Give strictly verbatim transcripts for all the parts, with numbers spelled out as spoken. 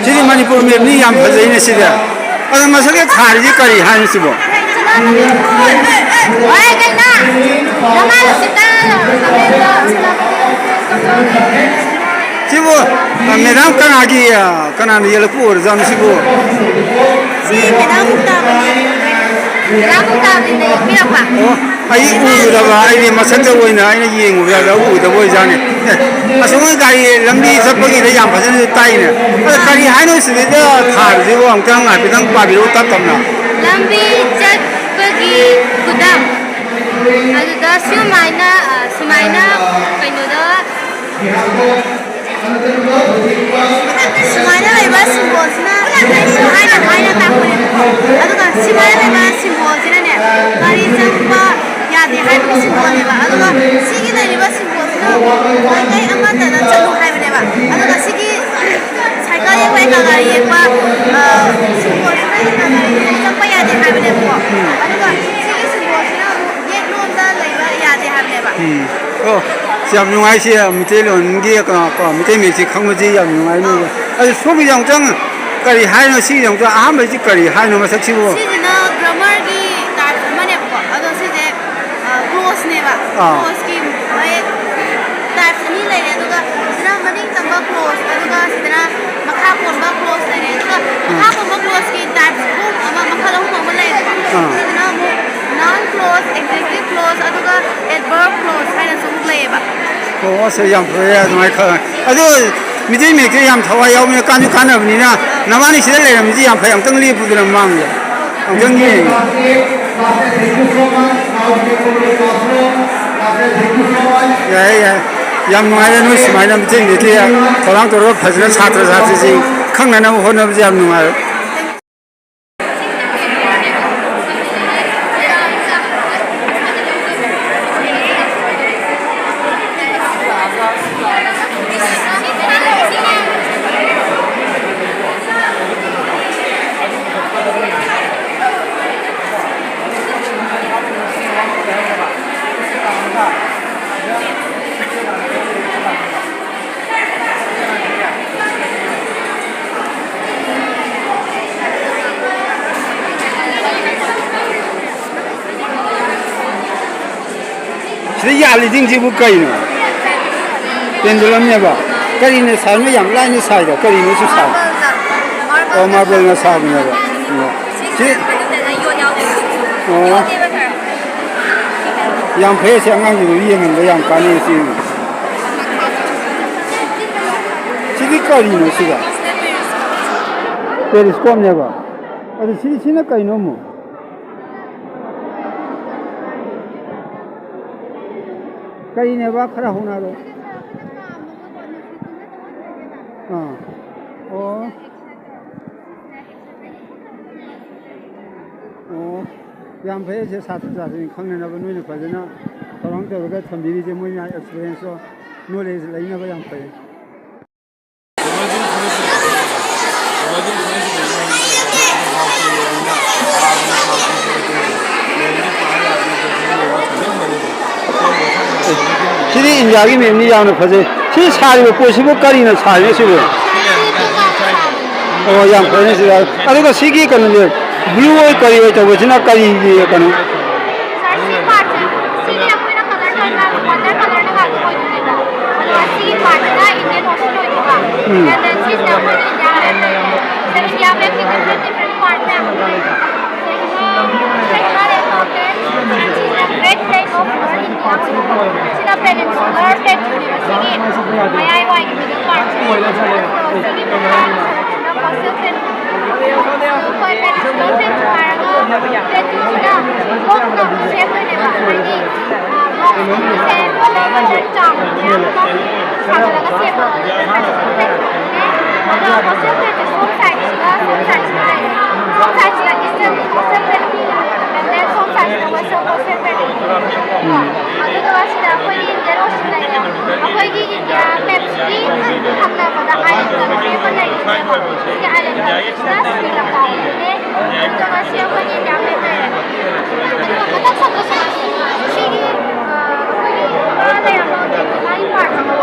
ꯁꯤꯗꯤ ꯃꯅꯤꯄꯨꯔ ꯃꯦꯞꯅꯤ, ꯌꯥꯝ ꯐꯖꯩꯅꯦ ꯁꯤꯗꯤ꯫ ꯑꯗꯣ ꯃꯁꯛꯇ ꯊꯥꯔꯤꯁꯤ ꯀꯔꯤ ꯍꯥꯏꯅꯣ ꯁꯤꯕꯣ? ꯁꯤꯕꯨ, ꯑ, ꯃꯦꯗꯥꯝ ꯀꯅꯥꯒꯤ, ꯑ, ꯀꯅꯥꯅ ꯌꯦꯜꯂꯛꯄ ꯑꯣꯏꯔꯖꯥꯠꯅꯣ ꯁꯤꯕꯨ? ꯁꯤ ꯃꯦꯗꯥꯝ ꯃꯨꯛꯇꯥꯕꯅꯤ꯫ ꯃꯦꯗꯥꯝ ꯃꯨꯛꯇꯥꯕꯅꯤꯅ ꯌꯦꯛꯄꯤꯔꯛꯄ꯫ ꯑꯣ, ꯑꯩ ꯎꯗꯕ, ꯑꯩꯗꯤ ꯃꯁꯛꯇ ꯑꯣꯏꯅ ꯑꯩꯅ ꯌꯦꯡꯉꯨꯕꯗ ꯎꯗꯕ ꯑꯣꯏꯖꯥꯠꯅꯤ꯫ ꯑꯦ, ꯑꯁꯣꯝꯒꯤ ꯒꯥꯔꯤ ꯂꯝꯕꯤ ꯆꯠꯄꯒꯤꯗ ꯌꯥꯝ ꯐꯖꯅꯁꯨ ꯇꯥꯛꯏꯅꯦ꯫ ꯑꯗ ꯀꯔꯤ ꯍꯥꯏꯅꯣ ꯁꯤꯗꯩꯗ ꯊꯥꯔꯤꯁꯤꯕꯨ? ꯑꯃꯨꯛꯇꯪ ꯍꯥꯏꯐꯦꯠꯇꯪ ꯄꯥꯕꯤꯔꯛꯎ ꯇꯞ ꯇꯞꯅ꯫ ꯂꯝꯕꯤ ꯆꯠꯄꯒꯤ ꯈꯨꯗꯝ꯫ ꯑꯗꯨꯗ ꯁꯨꯃꯥꯏꯅ, ꯑ, ꯁꯨꯃꯥꯏꯅ ꯀꯩꯅꯣꯗ ꯁꯨꯃꯥꯏꯅ ꯂꯩꯕ ꯁꯤꯝꯕꯣꯜꯁꯤꯅ ꯍꯥꯏꯅ ꯍꯥꯏꯅ ꯇꯥꯛꯄꯅꯦꯕꯀꯣ꯫ ꯑꯗꯨꯒ ꯁꯨꯃꯥꯏꯅ ꯂꯩꯕ ꯁꯤꯝꯕꯣꯜꯁꯤꯅꯅꯦ, ꯒꯥꯔꯤ ꯆꯪꯕ ꯌꯥꯗꯦ ꯍꯥꯏꯕꯒꯤ ꯁꯤꯝꯕꯣꯜꯅꯦꯕ꯫ ꯑꯗꯨꯒ ꯁꯤꯒꯤ ꯂꯩꯔꯤꯕ ꯁꯤꯝꯕꯣꯜꯁꯤꯅ ꯃꯥꯏꯀꯩ ꯑꯃꯠꯇꯗ ꯆꯠꯂꯨ ꯍꯥꯏꯕꯅꯦꯕ꯫ ꯑꯗꯨꯒ ꯁꯤꯒꯤ ꯁꯥꯏꯀꯜ ꯌꯦꯛꯄ, ꯑꯦꯀꯥ ꯒꯥꯔꯤ ꯌꯦꯛꯄ, ꯑ, ꯁꯤꯝꯕꯣꯜꯁꯤꯅ ꯑꯦꯀꯥ ꯒꯥꯔꯤ ꯆꯪꯕ ꯌꯥꯗꯦ ꯍꯥꯏꯕꯅꯦꯕꯀꯣ꯫ ꯑꯗꯨꯒ ꯁꯤꯒꯤ ꯁꯤꯝꯕꯣꯜꯁꯤꯅ ꯑꯃꯨꯛ ꯌꯦꯛꯂꯣꯝꯗ ꯂꯩꯕ ꯌꯥꯗꯦ ꯍꯥꯏꯕꯅꯦꯕ꯫ ꯎꯝ꯫ ꯑꯣ, ꯁꯤ ꯌꯥꯝ ꯅꯨꯡꯉꯥꯏ꯫ ꯁꯤ ꯃꯤꯇꯩꯂꯣꯟꯒꯤ, ꯀꯩꯅꯣ, ꯀꯣ, ꯃꯤꯇꯩ ꯃꯌꯦꯛꯁꯤ ꯈꯪꯕꯁꯤ ꯌꯥꯝ ꯅꯨꯡꯉꯥꯏ꯫ ꯑꯗꯨꯒ, ꯑꯗꯨ ꯁꯣꯝꯒꯤꯁꯦ ꯑꯃꯨꯛꯇꯪ ꯀꯔꯤ ꯍꯥꯏꯅꯣ? ꯁꯤꯒꯤꯁꯦ ꯑꯃꯨꯛꯇꯪ ꯑꯍꯥꯟꯕꯁꯤ ꯀꯔꯤ ꯍꯥꯏꯅꯣ ꯃꯁꯛꯁꯤꯕꯨ? ꯁꯤꯁꯤꯅ ꯒ꯭ꯔꯥꯃꯔꯒꯤ ꯇꯥꯏꯞ ꯑꯃꯅꯦꯕꯀꯣ꯫ ꯑꯗꯣ ꯁꯤꯁꯦ, ꯑ, ꯀ꯭ꯂꯣꯖꯅꯦꯕ꯫ ꯑꯥ꯫ ꯀ꯭ꯂꯣꯖꯀꯤ ꯃꯌꯦꯛ ꯇꯥꯏꯞ ꯑꯅꯤ ꯂꯩꯔꯦ꯫ ꯑꯗꯨꯒ ꯁꯤꯅ ꯃꯅꯤꯡ ꯇꯝꯕ ꯀ꯭ꯂꯣꯖ, ꯑꯗꯨꯒ ꯁꯤꯗꯅ ꯃꯈꯥ ꯄꯣꯟꯕ ꯀ꯭ꯂꯣꯖ ꯂꯩꯔꯦ꯫ ꯑꯗꯨꯒ ꯃꯈꯥ ꯄꯣꯟꯕ ꯀ꯭ꯂꯣꯖꯀꯤ ꯇꯥꯏꯞꯁ ꯑꯍꯨꯝ ꯑꯃ, ꯃꯈꯜ ꯑꯍꯨꯝ ꯑꯃ ꯂꯩꯔꯦꯀꯣ꯫ ꯑꯥ꯫ ꯁꯤꯁꯤꯅ ꯑꯃꯨꯛ ꯅꯥꯎꯟ ꯀ꯭ꯂꯣꯖ, ꯑꯦꯛꯖꯦꯛꯇꯤꯚ ꯀ꯭ꯂꯣꯖ, ꯑꯗꯨꯒ ꯑꯦꯗꯚꯔꯕ ꯀ꯭ꯂꯣꯖ ꯍꯥꯏꯅꯁꯨ ꯑꯃꯨꯛ ꯂꯩꯌꯦꯕ꯫ ꯑꯣ, ꯑꯁ, ꯌꯥꯝ ꯐꯔꯦ ꯑꯗꯨꯃꯥꯏꯅ ꯈꯔ꯫ ꯑꯗꯨ ꯃꯤꯇꯩ ꯃꯌꯦꯛꯁꯦ ꯌꯥꯝ ꯊꯋꯥꯏ ꯌꯥꯎꯕꯅꯤꯅ, ꯀꯥꯟꯁꯨ ꯀꯥꯟꯅꯕꯅꯤꯅ, ꯅꯕꯥꯅꯤ ꯁꯤꯗ ꯂꯩꯔꯝꯃꯤꯁꯤ ꯌꯥꯝ ꯐꯩ꯫ ꯑꯝꯇꯪ ꯂꯦꯞꯄꯨꯗꯅ ꯃꯃꯥꯡꯗ꯫ ꯑꯝꯇꯪ ꯌꯦꯡꯒꯦ꯫ ꯌꯥꯏꯌꯦ, ꯌꯥꯏꯌꯦ꯫ ꯌꯥꯝ ꯅꯨꯡꯉꯥꯏꯔꯦ ꯅꯣꯏ ꯁꯨꯃꯥꯏꯅ ꯃꯤꯇꯩ ꯃꯌꯦꯛꯀꯤ ꯊꯧꯔꯥꯡ ꯇꯧꯔꯒ ꯐꯖꯅ ꯁꯥꯇ꯭ꯔ ꯁꯥꯇ꯭ꯔꯤꯁꯤꯡ ꯈꯪꯅꯅꯕ ꯍꯣꯠꯅꯕꯁꯦ ꯌꯥꯝ ꯅꯨꯡꯉꯥꯏꯔꯦ꯫ ꯁꯤꯗ ꯌꯥꯜꯂꯤꯁꯤꯡꯁꯤꯕꯨ ꯀꯩꯅꯣ? ꯄꯦꯟꯗꯨꯂꯝꯅꯦꯕ꯫ ꯀꯔꯤꯅ ꯁꯥꯏꯅꯣ? ꯌꯥꯝ ꯂꯥꯏꯅ ꯁꯥꯏꯗ꯫ ꯀꯔꯤꯅꯣꯁꯨ ꯁꯥꯏ꯫ ꯑꯣ, ꯃꯥꯔꯕꯜꯅ ꯁꯥꯕꯅꯦꯕ꯫ ꯑꯣ꯫ ꯁꯤ, ꯑꯣ꯫ ꯌꯥꯝ ꯐꯩ꯫ ꯁꯤ ꯑꯉꯥꯡꯁꯤꯡꯗ ꯌꯦꯡꯍꯟꯕ ꯌꯥꯝ ꯀꯥꯟꯅꯩ꯫ ꯁꯤ, ꯁꯤꯗꯤ ꯀꯔꯤꯅꯣ ꯁꯤꯒ? ꯄꯦꯔꯤꯁꯀꯣꯞꯅꯦꯕ꯫ ꯑꯗꯨ ꯁꯤ, ꯁꯤꯅ ꯀꯩꯅꯣ ꯑꯃꯨꯛ? ꯀꯔꯤꯅꯦꯕ? ꯈꯔ ꯍꯧꯅꯔꯣ꯫ ꯑꯥ꯫ ꯑꯣ꯫ ꯑꯣ꯫ ꯌꯥꯝ ꯐꯩ꯫ ꯁꯦ ꯁꯥꯇ꯭ꯔ ꯁꯥꯇ꯭ꯔꯤꯁꯤꯡ ꯈꯪꯅꯅꯕ ꯅꯣꯏꯅ ꯐꯖꯅ ꯊꯧꯔꯥꯡ ꯇꯧꯔꯒ ꯊꯝꯕꯤꯔꯤꯁꯦ, ꯃꯣꯏꯅ ꯑꯦꯛꯁꯄꯤꯔꯤꯌꯦꯟꯁꯇꯣ, ꯅꯣꯂꯦꯖ ꯂꯩꯅꯕ ꯌꯥꯝ ꯐꯩ꯫ ꯁꯤꯗꯤ ꯏꯟꯗꯤꯌꯥꯒꯤ ꯃꯦꯝꯅꯤ, ꯌꯥꯝꯅ ꯐꯖꯩ꯫ ꯁꯤ ꯁꯥꯔꯤꯕ ꯄꯣꯠꯁꯤꯕꯨ ꯀꯔꯤꯅ ꯁꯥꯔꯤꯅꯣ ꯁꯤꯕꯨ? ꯑꯣ, ꯌꯥꯝ ꯐꯖꯅ ꯁꯤꯗ꯫ ꯑꯗꯨꯒ ꯁꯤꯒꯤ ꯀꯩꯅꯣꯁꯦ, ꯕ꯭ꯂꯨ ꯑꯣꯏ ꯀꯔꯤ ꯑꯣꯏ ꯇꯧꯕꯁꯤꯅ ꯀꯔꯤꯒꯤ ꯀꯩꯅꯣ? ꯁꯥꯔ, ꯁꯤ ꯄꯥꯔꯠꯁꯦ, ꯁꯤꯗꯤ ꯑꯩꯈꯣꯏꯅ ꯀꯂꯔ ꯇꯧꯔꯤꯕ ꯋꯥꯇꯔ ꯀꯂꯔꯅ ꯉꯥꯛꯇ ꯑꯣꯏꯗꯣꯏꯅꯦꯕ꯫ ꯑꯗꯨꯒ ꯁꯤꯒꯤ ꯄꯥꯔꯠꯁꯤꯅ ꯏꯟꯗꯤꯌꯟ ꯑꯣꯁꯤꯟ ꯑꯣꯏꯗꯣꯏꯕ꯫ ꯎꯝ꯫ And then ꯁꯤꯁꯤꯅ ꯑꯩꯈꯣꯏꯅ ꯏꯟꯗꯤꯌꯥ ꯃꯦꯞ ꯂꯩꯕ꯫ ꯁꯤꯗ ꯏꯟꯗꯤꯌꯥ ꯃꯦꯞꯀꯤ different different ꯄꯥꯔꯠ ꯃꯌꯥꯝ ꯑꯃ ꯂꯩꯕ꯫ ꯁꯤꯁꯤꯅ ꯁꯦꯟꯇ꯭ꯔꯦꯜ ꯑꯦꯌꯔꯄꯣꯔꯠꯅꯦ꯫ ꯁꯤꯁꯤꯅ Great Plains of North India꯫ ꯁꯤꯅ peninsular plateauꯅꯦꯕ꯫ ꯁꯤꯒꯤ ꯃꯌꯥꯏꯋꯥꯏꯒꯤ middle partꯁꯦ꯫ ꯁꯤꯒꯤ ꯃꯈꯥ ꯁꯔꯨꯛꯁꯤꯅ coastal plateau꯫ ꯑꯩꯈꯣꯏ peninsular plateau ꯍꯥꯏꯔꯒ plateauꯁꯤꯅ ꯔꯣꯛꯅ ꯁꯦꯝꯗꯣꯏꯅꯦꯕ꯫ ꯍꯥꯏꯗꯤ, ꯑ, ꯔꯣꯛꯁꯤꯡꯁꯦ ꯂꯣꯟꯅ ꯂꯣꯟꯅ ꯆꯥꯎꯅ ꯃꯌꯥꯝ ꯑꯃ ꯁꯥꯒꯠꯂꯒ ꯁꯦꯝꯕ ꯑꯣꯏꯗꯣꯏꯅꯦꯕ꯫ ꯑꯗꯣ coastal plateauꯁꯦ ꯁꯣꯝ sideꯁꯤꯒ ꯁꯣꯝ sideꯁꯤꯒ ꯂꯩꯔꯦ꯫ ꯁꯣꯝ sideꯁꯤꯅ Eastern Coastal Plateau, and then ꯁꯣꯝ sideꯁꯤꯅ Western Coastal Plateau꯫ ꯎꯝ꯫ ꯑꯗꯨꯗꯨꯒ ꯁꯤꯗ ꯑꯩꯈꯣꯏꯒꯤ Indian Ocean ꯂꯩꯔꯦ꯫ ꯑꯩꯈꯣꯏꯒꯤ India mapꯁꯤꯒꯤ ꯊꯪꯅꯕꯗ island country ꯑꯃ ꯂꯩꯔꯤꯅꯦꯕ꯫ ꯁꯤꯒꯤ island countryꯁꯤꯅ Sri Lanka ꯑꯣꯏꯗꯣꯏꯅꯦ꯫ ꯑꯗꯨꯒ ꯁꯤ ꯑꯩꯈꯣꯏꯒꯤ India map ꯂꯩꯔꯦ꯫ ꯑꯗꯨꯒ ꯃꯊꯪ ꯁꯣꯝꯗꯁꯨ ꯁꯤꯒꯤ, ꯑ, ꯑꯩꯈꯣꯏꯒꯤ ꯉꯥ ꯂꯩꯔꯝꯕ ꯃꯥꯒꯤ partꯁꯤꯀꯣ꯫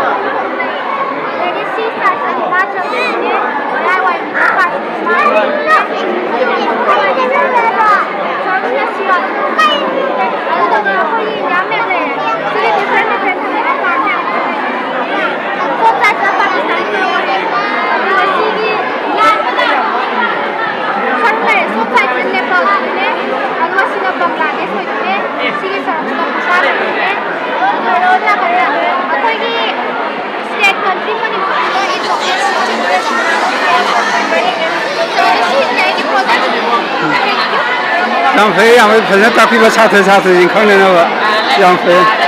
ꯑꯗꯩꯗꯤ ꯁꯤ sideꯁꯦ Himachal ꯂꯩꯔꯦ꯫ ꯃꯌꯥꯏꯋꯥꯏ partꯁꯤꯗꯤ ꯃꯥꯒꯤ ꯁꯔꯨꯛꯁꯤꯅ ꯁꯤ ꯑꯗꯨꯒ ꯑꯩꯈꯣꯏꯒꯤ India map ꯂꯩꯔꯦ꯫ ꯌꯥꯝ ꯐꯩ, ꯌꯥꯝ ꯐꯩ꯫ ꯐꯖꯅ ꯇꯥꯛꯄꯤꯕ ꯁꯥꯇ꯭ꯔ ꯁꯥꯇ꯭ꯔꯁꯤꯡ ꯈꯪꯅꯅꯕ꯫ ꯌꯥꯝ ꯐꯩ꯫